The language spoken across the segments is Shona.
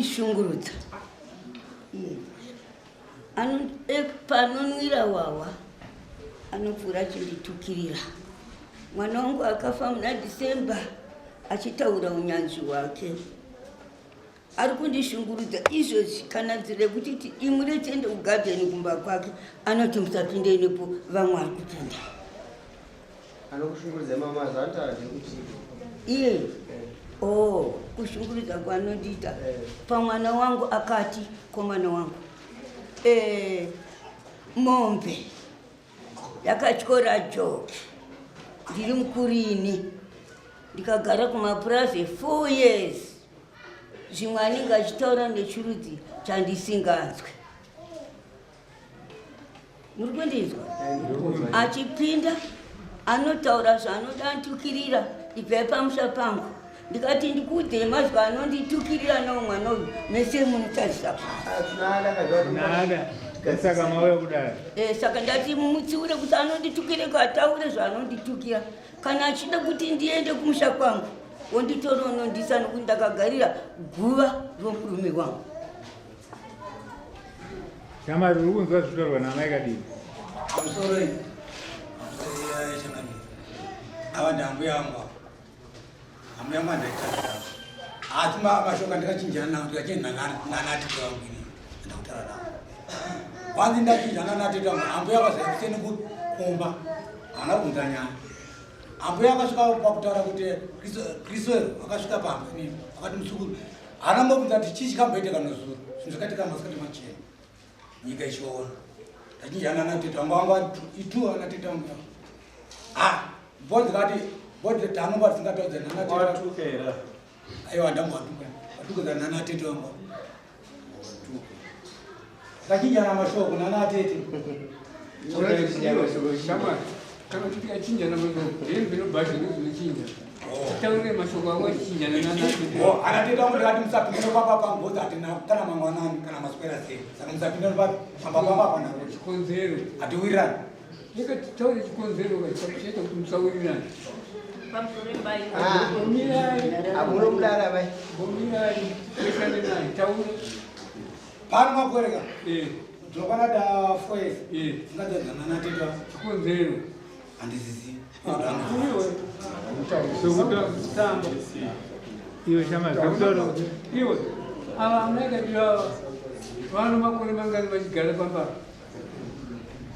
kundishungurudza Panonwira wawa anopfuura achinditukirira. Mwana wangu akafa muna December achitaura unyanzvi hwake. Ari kundishungurudza izvozvi kana nzira yekuti tidimure tiende kugadheni kumba kwake anoti musapinde nepo vamwe ari kupinda. Anokushungurudza mama zvaanotaura ndekuti iye oh kushungurudza kwanondiita eh. pamwana wangu akati komwana wangu eh, mombe yakatyora joki ndiri mukurini ndikagara kumapurazi four years zvimwe anenge achitaura nechirudzi chandisinganzwe muri kundinzwa achipinda anotaura zvaanoda anditukirira ibvai pamusha pangu ndikati ndikuudzei mazwi anonditukirira nawo mwana uyu mese munotarisa saka mauya kudai eh, saka ndati mumutsiure kuti anonditukire kataure zvaanonditukira kana achida kuti ndiende kumusha kwangu wonditora unondisa nokuti ndakagarira guva romurume wangu Shamari uri kunzwa zvitaurwa naamai kadini? Pamusoro iyi. Ava ndambuya vangu ava. Ambuya vangu andaita. Asi mashoko andikachinjana nawo ndikachinjana nanatete vangu ini ndakutaura navo. Kwanzi ndachinjana natete vangu ambuya vazaya kuseni kumba havana kubvunza nyaya. Ambuya akasvika pakutaura kuti Kriswero akasvika pamba inini akati muzukuru Haana mbobvunza kuti chii chikamboitika nezuro. Zvinhu zvakaitika masikati machena. Nyika ichiona. Ndachinjana natete wangu wangu itu ana tete wangu. Ah, bhodzi kati bhodzi tano vasingataudza nana tete. Watuka here? Aiwa ndambowatuka. Watuka nana tete wangu. Ndachinjana mashoko nana tete. Kana kuti tikachinjana mashoko, hembe nobhadhi ndozvinochinja. Titaure mashoko ako achinjana nana tete. Oh, ana tete wangu ndikati musapinde papa pangu hatina kana mangwanani kana maswera sei. Saka musapinde papa pamba pamba pana chikonzero. Hatiwirirani. Rega titaure chikonzero chaita kuti musawirirane. Hamuna kudara vai. Mbomirai, pesane naye, taura. Pano makwereka. Eh. Dzokwana da four years. Eh. Ngadzadzana natete. Chikonzero. Handizizi. Tamba. Iwe shamari zvakutaura kuti Iwe, ava amai kadira vano makore mangani vachigara pamba?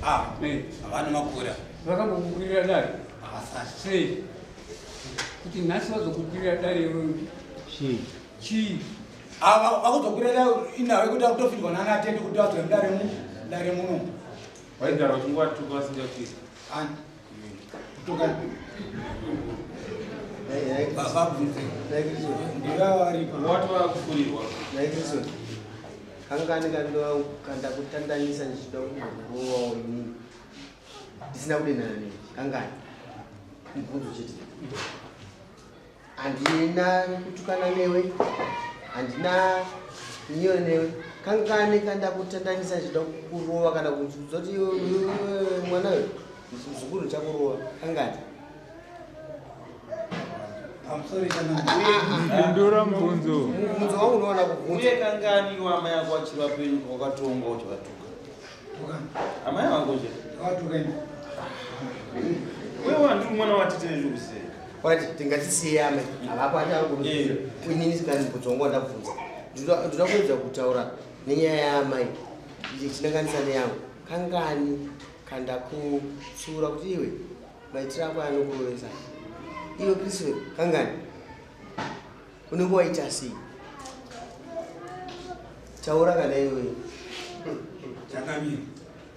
Ah, Eh, vano makore. Vakambokukwirira dare. Havasati. Sei? Kuti nhasi vazokukwirira dare iwewe. chii Chii? Ava vakuzokwirira inhau yekuti akutofindwa nana tete kuti vazwe mudare mu dare muno. Waigara uchingowatuka vasingakwiri. Ani? Kutuka. Vabvunze. Ndiva varipo. Wati vakufurirwa. Naikristo. Kangani kandakutandanisa ndichida kumbokurovawo inini. Ndisina kudenhana newe. Kangani? Mubvunzo chete. Handina kutukana newe, handina nyiyo newe. Kangani kandakutandanisa ndichida kukurova kana kuudza kuti iwe mwana uyu muzukuru ndichakurova kangani? Pindura mubvunzo. Mubvunzo wangu unoona kubvunza. Uye kangani iwe amai ako achiri vapenyu wakatongwa uchivatuka? Amai vangu nje. Wakatuka ini. Wewe wandiri mwana watete nezvekuziva. Kwati tingatisiye amai havapo achakurudzira. Inini sikani mubvunzo wangu wandabvunza. Ndinoda kuedza kutaura nenyaya yaamai ndichinanganisa neyangu. Kangani kandakutsiura kuti iwe maitiro ako anokurovesa. Iwe Christopher kangani? Unenge waita sei? Taura kana iwe. Changamire.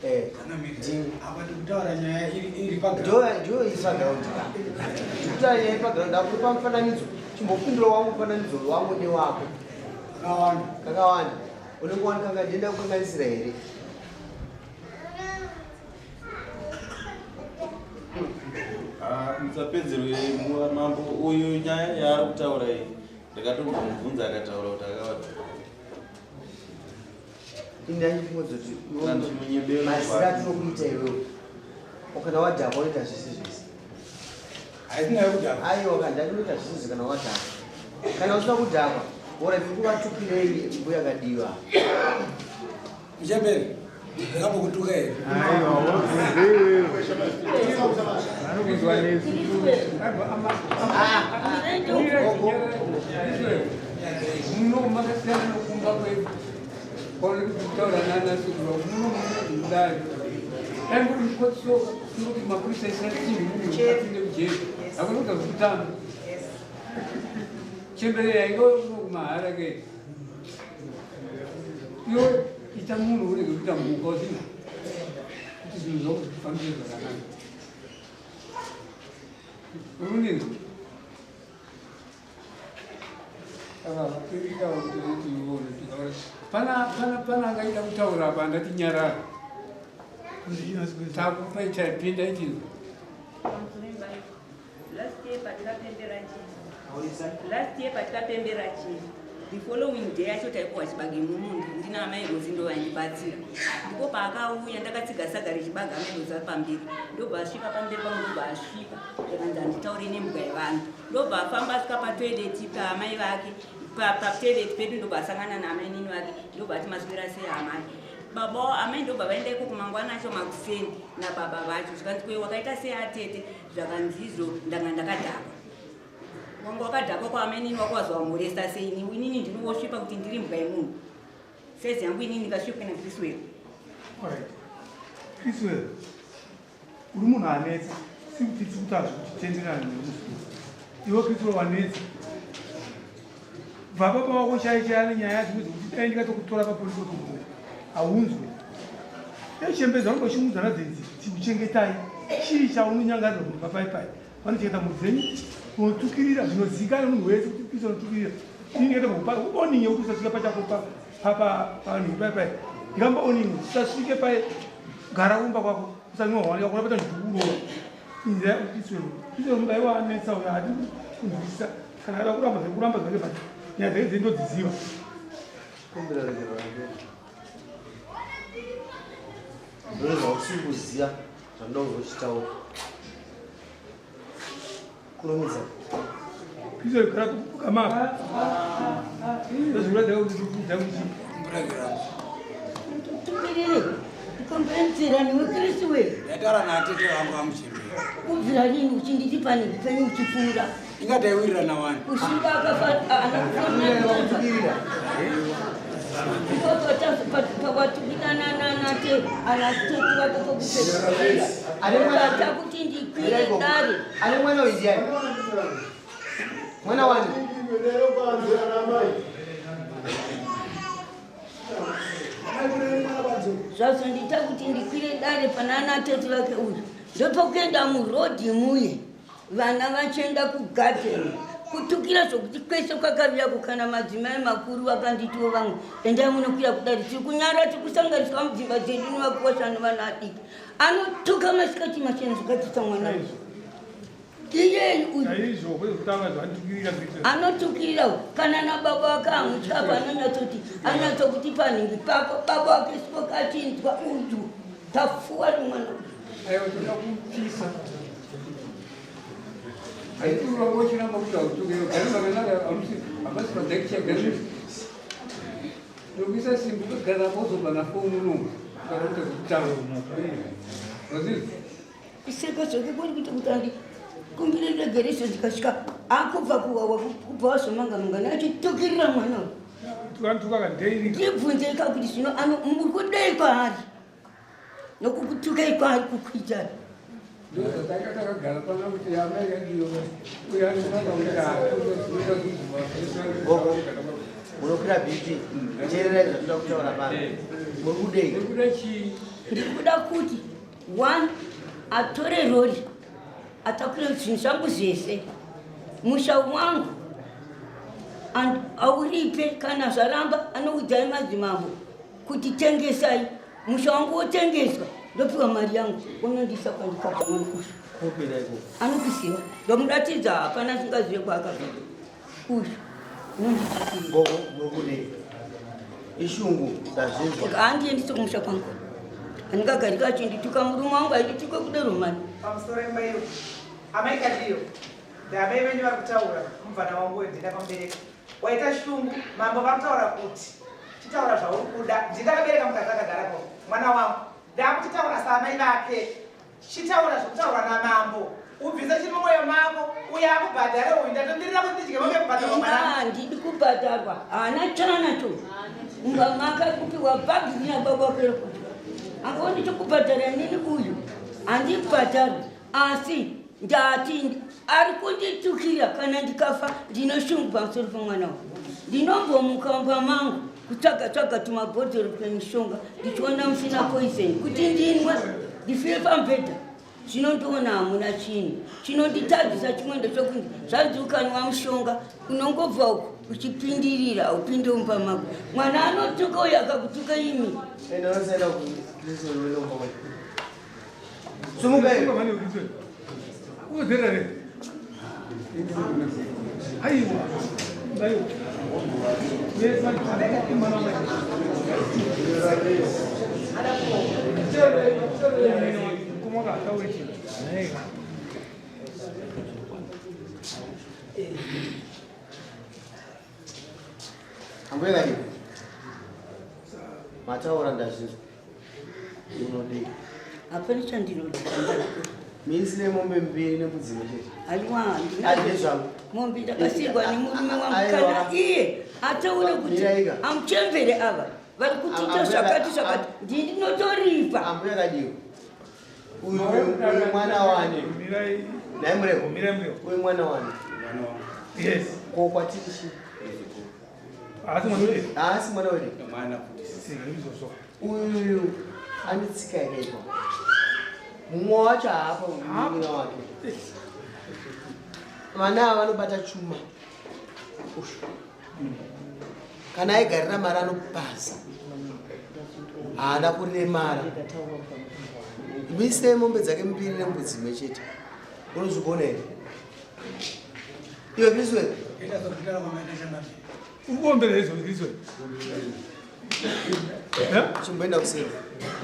Eh. Changamire. Ndini. Apa ndikutaura nyaya iri iri pa ground. Ndiyo ndiyo iri pa ground ka. Ndikutaura nyaya iri pa ground apo pa mufananidzo. Chimbopindura wangu mufananidzo wangu newako. Kakawanda. Kakawanda. Unenge wanikanga ndienda kukanganisira here? Ah, musapedzerwe mambo uyu nyaya yaari kutaura iyi ndakatombomubvunza akataura kuti akavatuka mazira atinokuita iwewe kana wadhakwa unoita zvese zvese aiwa kana ndinoita zvese kana wadhakwa kana usina kudhakwa. Ora tiri kuvatukirei mbuya Kadiva? Muchembere, ndakambokutuka here? Aiwa, wabvunze iwewe. Vanobvunzwa nesu. Muno makasiyana nokumba kwedu kwaone kuti kutaura nanasekuru muno munodai dai muri mukotsoka kungoti mapurisa isina chinhu munhu apinde kujeri hakuna kuita zvekutamba chembere yainge kumahara ke iwe ita munhu urege kuita mhuka usina kuti zvinhu zvako zvifambire zvakanaka urundinzwa. Pana angaita kutaura apa andati nyarara takupa ichapinda ichinzwa. Last year patikapembera chii? Last year patikapembera chii? The following day yacho taipuwa chibage mumunda ndina amai Rozi ndo vaindibatsira. Ndipo paakauya ndakatsiga saga rechibage amai Rozi ari pamberi. Ndobva asvika pamberi pangu ndobva asvipa. Zvakanzi handitaure nembwa yevanhu. Ndobva afamba asvika patoilet paamai vake patoilet pedu ndobva asangana naamainini vake ndobva ati maswera sei amai. Baba amai ndobva vaenda ikoko mangwana acho makuseni nababa vacho zvikanzi kwe wakaita sei atete zvakanzi izvo ndanga ndakadhakwa. Wanga wakadhakwa kwaamainini wako wazowamhoresa sei inini ndinowosvipa kuti ndiri mbwa yemunhu. Saizi yangu inini ndikasvipwe naChriswell. Alright. Chriswell, uri munhu anetsa sikuti tiri kuti tenderane nemusi. Iwe Chriswell wanetsa. Bva baba wako chai chai ane nyaya dzimwe dzekuti dai ndikatokutora papolisi wotokutora. Haunzwe. Echembedza unenge uchimuudza nadzidzi tikuchengetai. Chii chaunonyangadza kuti papai pai. Vanochengeta mhuri dzenyu, unotukirira zvinozivikanwa nemunhu wese kuti Chriswell unotukirira. Ini ndikatokupa oninge kuti usasvike pachako panhu pai pai. Ndikamba oninge usasvike pai gara kumba kwako usanwa hwani kwako unapata ndikukurova. Inzira Chriswell. Chriswell mudai wanetsa uyo hati kunzwisisa kana ada kuramba zvekuramba zvake but nyaya dzake dzendodziziva. Kumbira regero rake. Ndore zvausiri kuziva zvandinoda kuzochitaura. Kurumidza. Chriswell gara kama apa. Ndozvikuratidza kuti ndikuudza kuti Tumirire ndikomberedzera newe Chriswell. Ndaitaura natete vangu vamuchembere. Kubvira rini uchinditi pane penyu uchipfuura? Ingataiwirirana wani. Ushinga akafa anakufanira kuti ndikwire dare. Ane mwana uyu ndiani? Mwana wani? Zvazondiita kuti ndikwire dare pana ana tete vake uyu. Ndopokuenda murodhi muye vana vachienda kugadheni kutukira zvokuti kwese kwakaviya kukana madzimai makuru vakanditiwo vamwe endai munokwira kudare tiri kunyara tiri kusanganiswa mudzimba dzedu nevakuwasha nevana adiki anotuka masikati machena zvakatisa mwana uyu iyeyu uyu Chaizvo kwete kutanga zvaanotukirira Chriswell. Anotukirira kana nababa wake amutyapa anonyatsoti anonyatsokuti panhingi pako baba wake sikoka achinzwa uyu tafuwa nemwana uyu. Aiwa toda kupisa. Aiturwa ngochiramba kuti hautuke gari zvakanaka hamusi havasi padhakicha gari. Ndokuisa simbi kugara pozobva nafomu uno kana kuti kutaura. Wazizwa? Iseko zvake kuri kuti kuti andikumbire regereso ndikasvika akubva kuwawa kubva wazomanga mangana achitukirira mwana uyu. Tukantuka kandeiri. Ndibvunzei ka kuti zvino ano muri kudei kwaari nokukutukai kwaari kukuitai. Ndozvatanga takagara pano kuti amai kandiyo uyo anotanga kuti Gogo, munokwira BP. Teererai zvatoda kutaura pano. Muri kudei? Ndikuda chii? Ndiri kuda kuti one atore rori atakure zvinhu zvangu zvese musha wangu auripe kana zvaramba anoudzai madzimambo kuti tengesai musha wangu wotengeswa ndopiwa mari yangu unondisa kwandikabva mwana uyu. Kupinda ikoko. Anokuziva ndomuratidza hapana asingazive kwaakabva uyu unonditukirira. Gogo, muri kudei? Ishungu ndazvinzwa. Handiendise kumusha kwangu handingagarika achindituka murume wangu aindituka kudaro mani. Pamusoro imba iyo amai Kadiyo ndamai venyu vari kutaura mubvana wangu uyu ndinda pamubereka. Waita shungu, mambo vakutaura kuti chitaura zvauri kuda. Ndindakabereka mukadzi akagara po. Mwana wangu. Ndakuchitaura saamai vake. Chitaura zvokutaurwa namambo. Ubvise chiri mumwoyo mako uye akubhadhare uyu. Ndatomirira kuti ndidye mombe kubhadharwa mwana. Handidi kubhadharwa. Haana chanacho. Mumba make kupiwa bhagi nababa wake rekuti angaoni chokubhadhara inini uyu handibhadharwi asi ndati ari kunditukira kana ndikafa ndine shungu pamusoro pemwana wangu. Ndinombomuka mumba mangu kutsvaga tsvaga tumabhodhoro twemishonga ndichiona musina poison kuti ndinwe ndifire pamubhedha. Zvino ndoona hamuna chinhu chinonditadzisa chimwe ndechokunzi zvanzi ukanwa mushonga unongobva uku uchipindirira haupinde mumba mako. Mwana anotuka uyo akakutuka imi. Sumuka iwe. Aiwa. Aiwa. Ambuya kadi. Mataura ndazvinzwa. Unodei? Hapana chandinoda. Miisire mombe mbiri nembudzi imwe chete. Aiwa, Adye zvangu. Mombe ndakasiirwa nemurume wangu Aiwa. kana iye ataure kuti Miraika. amuchembere ava vari kutiita zvakati zvakati ndinotoripa. Ambuya kadiwa. Uyu uyu mwana wani. Nhai Murehwa. Uyu mwana wani. Yes. Ko kwatiri chii? Haasi mwana wedu. Haasi mwana wedu. Mwana futi. Izvozvo. Uyu ane tsika yakaipa. Mumwe wacho haapa munin'ina wake. Vana ava vanobata chuma. Ushu. Kana aigarira mari anopaza. Haana kuremara. Mise mombe dzake mbiri nembudzi imwe chete. Unozvigona here? Iwe Kriswe. Uri kuombera izvo Kriswe. Chimboenda kuseri.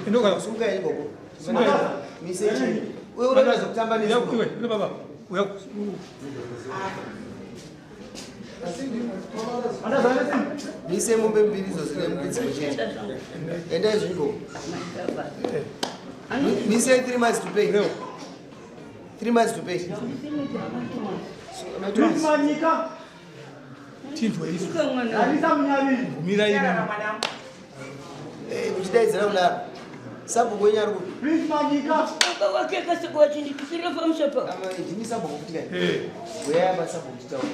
Enda Sunga ikoko. Sunga. Mise chii? Uye unoda zvekutamba nesu. Iwe, iwe baba. Uya. Mise mombe mbiri idzo dzine mbudzi imwe chete. Enda izvo ikoko. Mise 3 months to pay. 3 months to pay. Manyika. Chinzwe izvo. Alisa Munyaviri. Mira imi. Eh, muchidaidzira kudaro. Sabhuku wenyu ari kupi? Prince Manyika. Baba wake akaseka vachinditukirira pamusha pa. Ndimi sabhuku kuti kai. Eh. Uyai apa sabhuku titaure.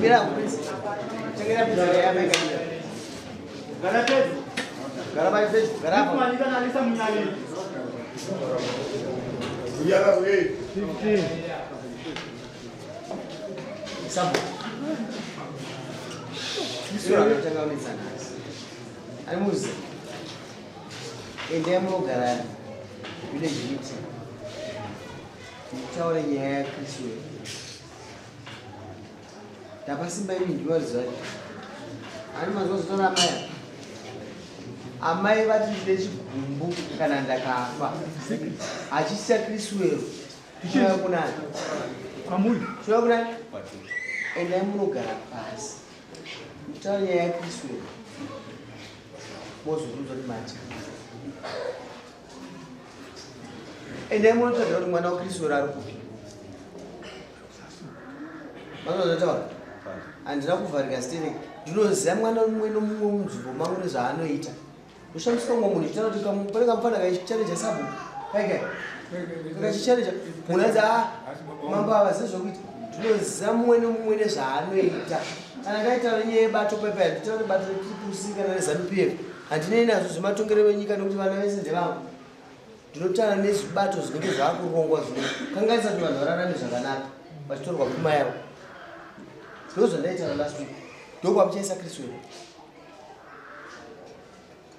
Mira Prince. Chengera Prince yaya maikadira. Gara pedyo. Gara pai pedyo. Gara Prince apa. Manyika na Alisa Munyaviri. Sabhuku. Isura akatanga kunetsa nhasi. Ari muzi. Endai munogara village meeting. Mutaure nyaya yaKristu. Ndapa simba imi ndinoziva. Ani mazuva zotora amai ava? Amai vati ndine chigumbu kana ndakafa. Achisiya Kriswero. Chinouya kunani? Kwamuri. Chinouya kunani? Endai munogara pasi. Mutaure nyaya yaKriswero. Mozorudza kuti mati. Endai munotsvagira kuti mwana waKriswero ari kupi. Mazozvataura? Handina kuvharika stereki. Ndinoziva mwana mumwe nomumwe munzvimbo mangu nezvaanoita. Ndoshandiswa mumwe munhu chitaura kuti pane kamufana kaichareja sabhuku. Kai kai. Kachichareja. Munhu anzi ah mambo ava zive zvokuita. Ndinoziva mumwe nomumwe nezvaanoita. Kana ndaitaura nyaya yebato pepa nditaura bato reTriple kana reZanu PF. Handinei nazvo zvematongero enyika nekuti vana vese ndevangu. Ndinotaura nezvibato zvinenge zvaakurongwa zvinokanganisa kuti vanhu vararame zvakanaka vachitorwa pfuma yavo. Ndozvandaitaura last week. Ndokwamuchaisa Kriswero.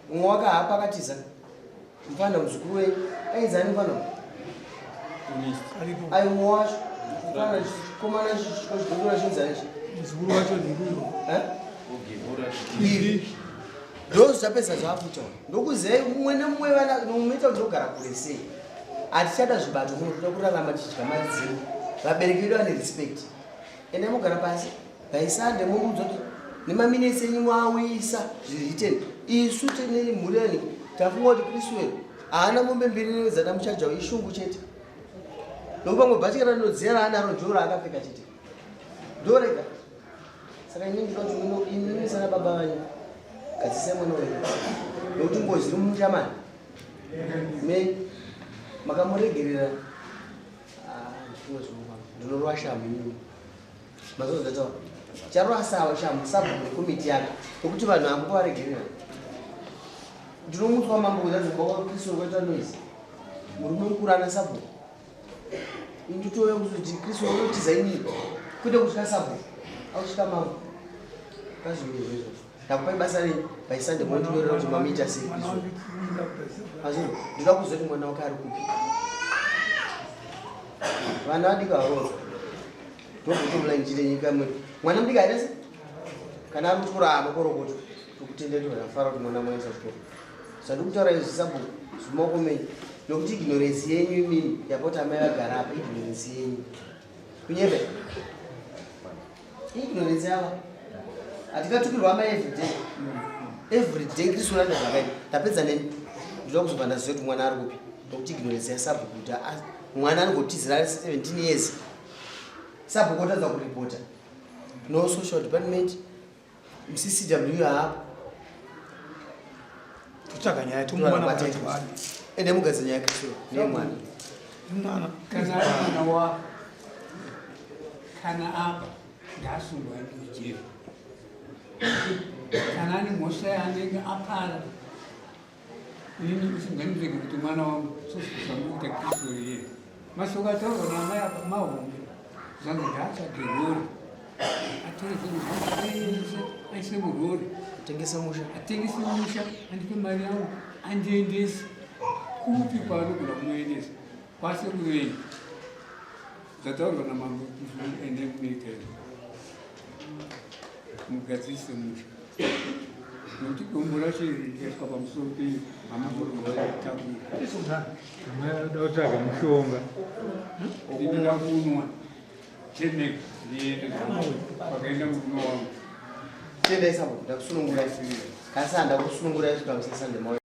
Mumwe wakahapa akatiza. Mufana muzukuru wenyu. Ainzi ani mufana? Ai mumwe wacho. Mufana chikomana chigokora chinzi ani? Muzukuru wacho ndiruyo. Eh? Ivi. Ndozvichapedza zvaakuita. Ndokuzivai mumwe nemumwe vana munoita kuti ndogara kure sei. Hatichada zvibato muno, toda kurarama tichidya madzimu. Vabereki vedu vane respect. Endai mogara pasi by Sunday momuudza kuti nemaminitsi enyu mawisa zviri written. Isu tine mhuri yani tafunga kuti Chriswell haana mombe mbiri dzatamuchajawo ishungu chete. Nokuti pamwe bhachi kana rinodziya raanaro ndiro raakapfeka chete. Ndorega. Saka inini ndinoti inini sana baba vanyu gadzisai mwana wenyu. Nokuti ngozi iri mumusha mani. Me makamuregerera ndinorova shamu inini. Mazozvataura. Charova sawa shamu sabhuku nekomiti yake. Nokuti vanhu hamukuvaregerera. Ndinomutswa mambo kuzadza kumba kwaKristu kwaita noise. Murume mukuru ana sabhuku. Inditouya kuzoti Kristu unotiza inini. Kwete kusvika sabhuku. Ausvika mambo. Ngazvimire izvozvo. Ndakupai basa renyu by Sunday mondinorera kuti mamuita sei Kristu. Azvino ndinoda kuziva kuti mwana wake ari kupi. Vana vadiki varoorwa. Ndokutomula njire nyika mwedu. Mwana mudiki aita sei? Kana ari kuchikoro makorokoto. Tokutenda ndafara kuti mwana mwaisa kuchikoro. Zvandikutaura izvi sabhuku zvimaoko menyu. Nokuti ignorance yenyu imini yapota amai vagara apa ignorance yenyu. Kunyebe. Ignorance yava. Hatikatukirwa amai every day. Every day Kristu uranda zvakaita. Ndapedza neni. Ndinoda kuzobva ndaziva kuti mwana ari kupi. Nokuti ignorance yasabhuku kuti mwana anongotizira ari 17 years. Sabhuku otadza kuripota. No social department. MCCW haapo. Totsvaga nyaya tomuwana mwana wacho. Ende mugadzira nyaya Kristu nemwana. Mwana. Kana ari mwana wako kana apa ngaasungwe aende kujeri. Kana ane mhosva yaanenge apara ini usingandirege kuti mwana wangu sozvamuita Kristu iye. Mashoko ataurwa naamai apa mahombe zvanzi ngaatsvage rori atore zvinhu zvese aise murori atengese musha atengese musha andipe mari yangu andiendese kupi kwaanogona kumuendesa kwasekuru zvataurwa namambo ende munoita izvo mugadzirise musha nokuti dombo racho iri rikaiswa pamusoro penyu hamuzoritakura. Amai kutsvaga mushonga. Ndinoda kunwa chemeko ndiende pakaenda murume wangu. Tendai sabhuku ndakusunungurai. Kasi handakusunungurai kusvika musasande mauya.